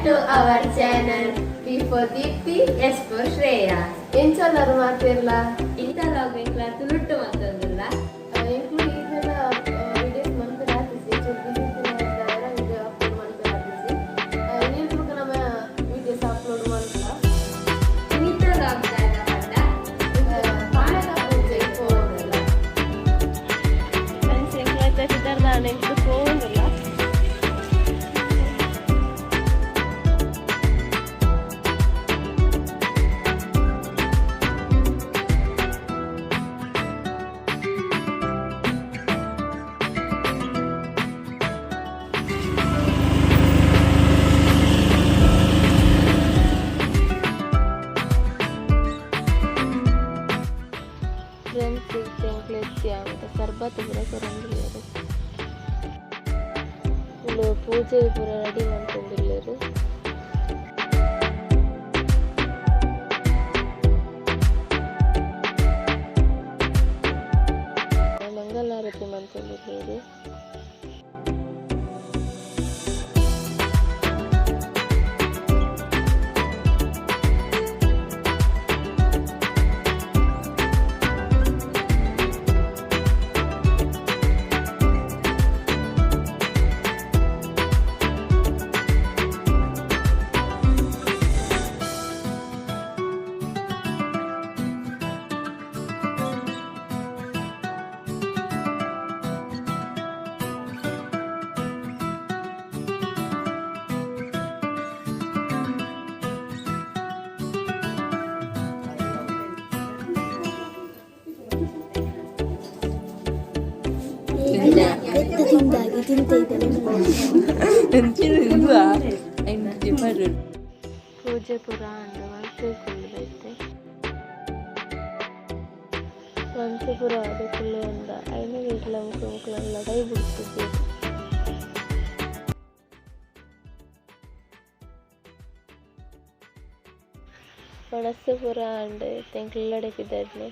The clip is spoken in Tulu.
To our channel. P for Deepti, S for Shreya. ಎಂಚಲ್ಲರು ಮಾತಿರ್ಲ. ಇಂತಲಾಗ್ ಎಂಕ್ಲ ತುಳುಟ್ಟು ಮತ್ತೊಂದುಲ್ಲ. ಎಂಕ್ಲು ಈಗೆಲ್ಲ ವಿಡಿಯೋಸ್ ಮನ್ಪೆರೆ ಆತಿಜಿ. ಚೂರು ಬಿಸಿ ಇತ್ತಿನ ವಿಡಿಯೋ ಅಪ್ಲೋಡ್ ಮನ್ಪೆರೆ ಆತಿಜಿ. ಇನ್ನೇನು ಬೊಕ ನಮ್ಮ ವಿಡಿಯೋಸ್ ಅಪ್ಲೋಡ್ ಮನ್ಪುಲ. ಇನಿತ ವ್ಲಾಗ್ ದಾದ ಪಂಡ ಪಾನಕ ಪೂಜೆ ಪೋವೊಂದುಲ್ಲ ಫ್ರೆಂಡ್ಸ್. ಎಂಕ್ಲ ಸಿದ್ಧಾರ್ಥ ಎಂಕ್ಲು ಪೋವೊಂದುಲ್ಲ. ಫ್ರೆಂಡ್ಸ್, ಎಂಕ್ಲು ಎತ್ತಿಯ ಸರ್ಬತ್ ಪೂರ ಕೊರೊಂದುಲ್ಲೆರ್. ಉಂದು ಪೂಜೆ ಪೂರ ರೆಡಿ ಮಂತೊಂದುಲ್ಲೆರ್. ಮಂಗಳಾರತಿ ಮಂತೊಂದುಲ್ಲೆರ್. ಬೆತ್ತದಿಂದಾಗಿ ತಿಂತ ಇದ್ದಾನೆ. ಪೂಜೆ ಪೂರ ಆಂಡ್. ಮಲ್ತ್ ಕುಲ್ಲುದೈತೆ. ಮನ್ಸು ಪೂರ ಆದ್ ಕುಲ್ಲೊಂದ. ಐನ ವೀಟ್ಲ ಮುಕ್ಲು ಮುಕ್ಲು ಲಡಾಯಿ ಬುಡ್ತಿದ್ದೆರ್. ವನಸ್ ಪೂರ ಆಂಡ್. ಇತ್ತೆ ಎಂಕ್ಲು ಇಲ್ಲಡೆ ಪಿದಡ್ನೆ.